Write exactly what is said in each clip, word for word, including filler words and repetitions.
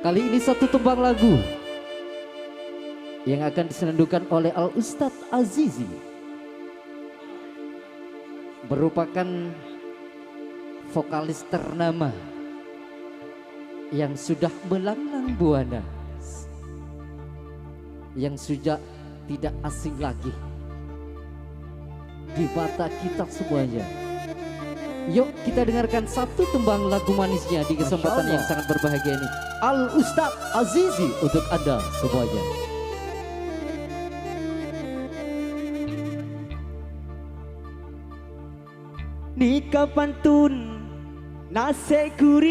Kali ini satu tembang lagu yang akan disenandungkan oleh Al Ustadz Azizi, merupakan vokalis ternama yang sudah melanglang buana, yang sudah tidak asing lagi di mata kita semuanya. Yuk kita dengarkan satu tembang lagu manisnya di kesempatan yang sangat berbahagia ini. Al Ustadz Azizi untuk Anda semuanya. Nèka pantun nasè' ghuring,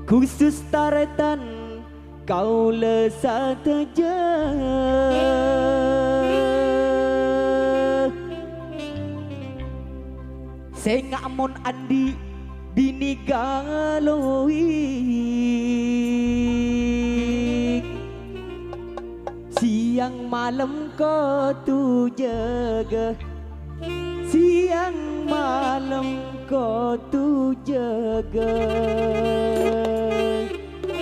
khusus tarètan kaulâ sadhâjâ. Sènga' mon andi' binè galowing, sèyang malem kodhu jâgâ, sèyang malem kodhu jâgâ.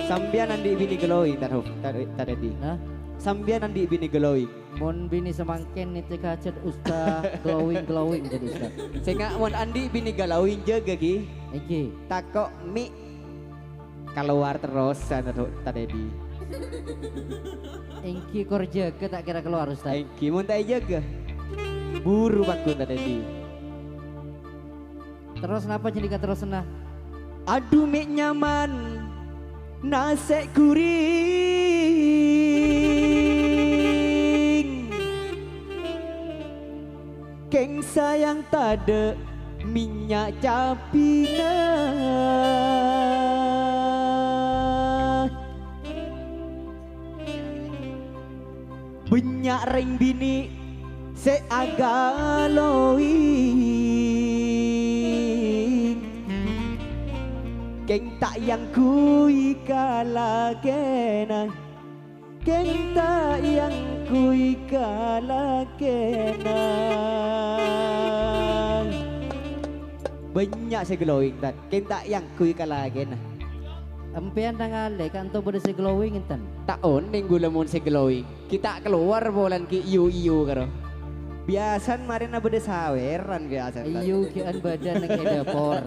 Sampèyan andi' binè galowing, Tad Hof-, Tad-, Tad Edi? Hah? Sampèyan andi' binè galowing? Mon binè samangkèn nètè hajhât usta glowing-glowing jadi usta. Sènga' mon andi' binè galowing jâgâ, ghi. Èngghi. Tako' mè' kalowar terros, sa-, Tad Edi. Èngghi kor jâgâ ta' kèra kalowar, Ustaz. Èngghi, mon ta' èjâgâ, buru pagghun, Tad Edi. Terros napa jâ' nèka terrosanna? Adhu mè' nyaman nasè' ghuring, kèng sayang tadâ' mènnya' cabina. Bânnya' rèng binè' sè agalowing, kèng ta' èangghuy ka lakèna, kèng ta' èangghuy ka lakèna. Bânnya' sè glowing, Tad, kèng ta' èangghuy ka lakèna. Empèyan tangalè, kanto bâdâ sè glowing, enten? Ta' onèng ghulâ mon sè glowing. Ghi' ta' kalowar polana ghi' yu-yu karo. Biyasana marèna bâdâ sawèran biyasana. Yu ghi'an bâdâ neng è dâpor.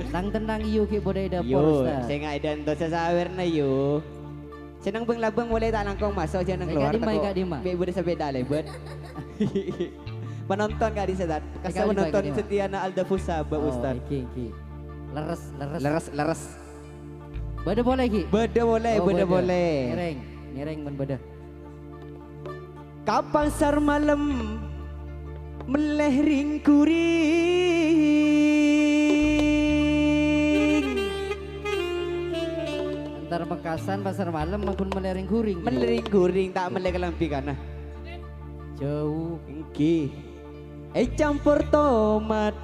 Nang-tennang yu ghi' bâdâ è dâpor, yu, Ustaz. Sènga' è dântona sawèrna yu. Sè nang bâng-labâng molaè ta' langkong maso' jhâ' nang kalowar, ka'dimma, tako' ka'dimma? Mè' bâdâ sapèda lèbât. Penonton ka'dissa', Tad. Kassa' ka'dimma, penonton ka'dimma? Setiana Alda Fusa, Bab Ustaz. Oh, èngghi, èngghi. Lerres, lerres. Lerres, lerres. Bâdâ polè, ghi? Bâdâ polè, oh, bâdâ polè. Ngèrèng, ngèrèng mon bâdâ. Ka pasar malem mellè rèng-ghurèng. Entar Mekasan pasar malem magun mellè rèng-ghurèng. Mellè rèng-ghurèng, ta' mellè kalambhi kana. Jhâu. Èngghi. Ècampor tomat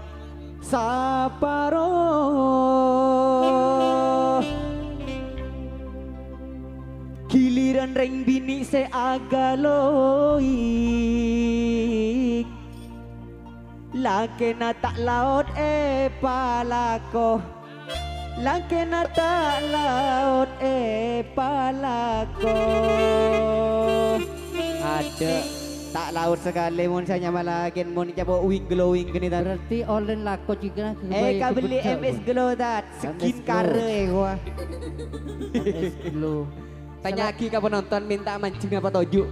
saparo. Giliran rèng binè' sè agalowing, lakèna ta' laot èpalako. Lakèna ta' laot èpalako. Adâ', ta' laot sakalè mon sè nyama lakèn, mon ècapo' wing glowing kènè, Tad. Berarti ollè lako jhâ' kèra. Eh, kabelli M S Glow, Tad. Skin care, wah. M S Glow. Tanya'aghi ka penonton, mènta manjheng apa toju'?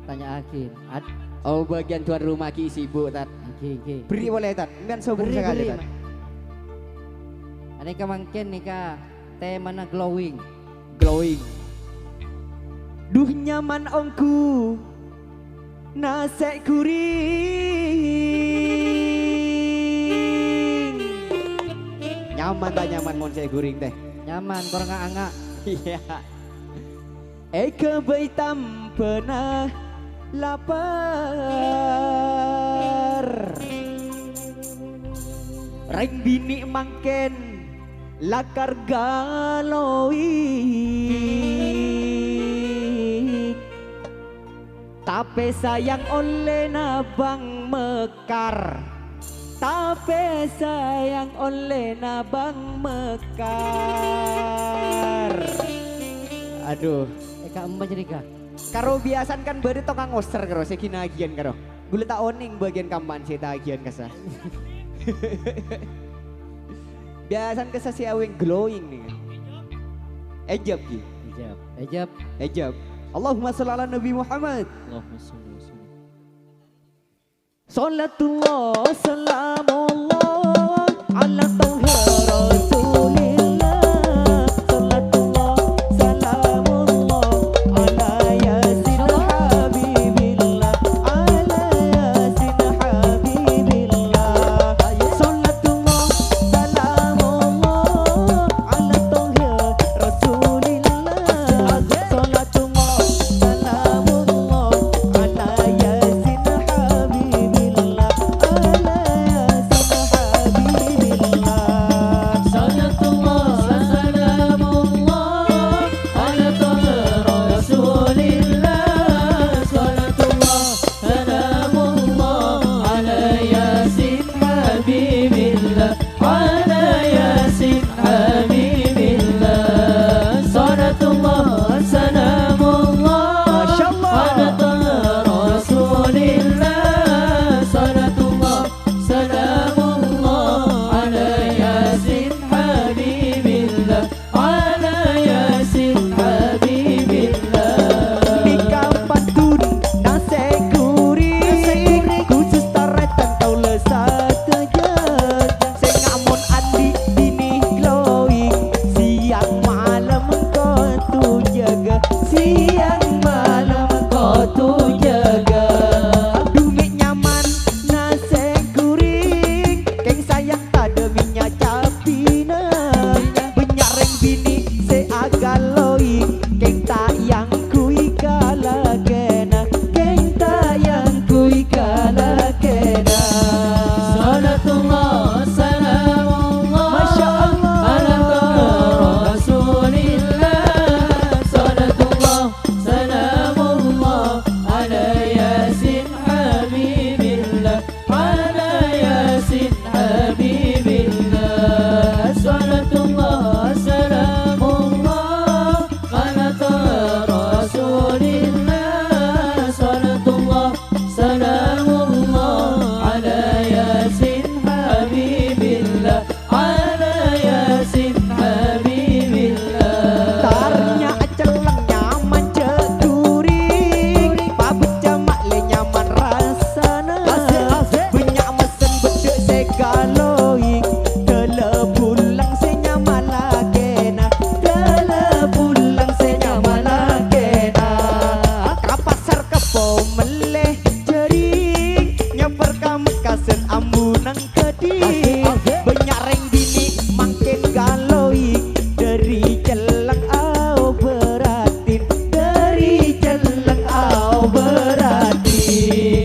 Tanya'aghi. Ad- Oh, bagian tuan rumah ghi' sibuk, Tad. Èngghi, èngghi. Bherri' polè, Tad. Sampèyan sobung sakalè, Tad. Anèka mangkèn nèka temana glowing. Glowing. Dhu nyaman ongghu nasè' ghuring. Nyaman ta' nyaman mon sè ghuring, Tè? Nyaman, kor nga'-anga'. Iyâ. Èghâbây tambâna lapar. Rèng binè' mangkèn lakar galowing. Tapè sayang ollèna Bang Mekar. Tapè sayang ollèna Bang Mekar. Aduh. Eh, Kak Emma cerita. Karo biasana kan bâdâ tokang oser karo sè ghi' nagiyân karo. Ghulâ ta' onèng bâgiyân kamma'an sè ètagiyân kassa. Biasana kassa sè awèng glowing nèka. Ejab, Ki. Ejab. Ejab. Ejab. Allahumma shalli ala Nabi Muhammad. Allahumma shalli wa sallim. Shalatullah, salamullah, ala Taha Rasulillah. Shalatullah, salamullah, ala Yasin Habibillah, ala Yasin Habibillah. Shalatullah, salamullah, ala Taha Rasulillah. Shalatullah, salamullah, ala Yasin Habibillah, ala Yasin Habibillah. Shalatullah, salamullah, ala Taha Rasulillah. Shalatullah, salamullah, ala Yasin Habibillah, ala Yasin Habibillah. Shalatullah, salamullah, Masya Allah. Ala Taha Rasulillah. Shalatullah, salamullah, ala Yasin Habibillah, ala Yasin Habibillah. Nèka pantun nasè' ghuring, khusus tarètan kaulâ sadhâjâ. Sè ngamon andi' binè glowing, siang malem kodhu jâgâ, siang malem kodhu jâgâ. Dhu mè' nyaman nasè' ghuring, kèng sayang tadâ' mènnya' cabbhina. Bânnya' rèng binè sè agalowing, kèng ta' èyangghuy kalakèna, kèng ta' èyangghuy kalakèna. Shalatullah, salamullah, Masya Allah. Ala Taha Rasulillah. Shalatullah, salamullah, ala Yasin Habibillah, ala Yasin Habibillah. Shalatullah, salamullah, ala Taha Rasulillah. Shalatullah, salamullah, ala Yasin Habibillah, ala Yasin Habibillah. Tarnya celleng nyaman cè' duri, pabecca ma'lè nyaman rassana. Asik, asik. Bânnya' messen beddhâ' sè kalowing, dâlâ bulâng sè nyaman lakèna, dâlâ bulâng sè nyaman lakèna. Ka pasar kebbo mellè jhâring, nyabâr ka Mekkasân ambu nang ghâdhing. Asik, asik. Bânnya' rèng binè' mangkèn kalowing, dâri celleng aobâratin, dâri celleng aobâratin.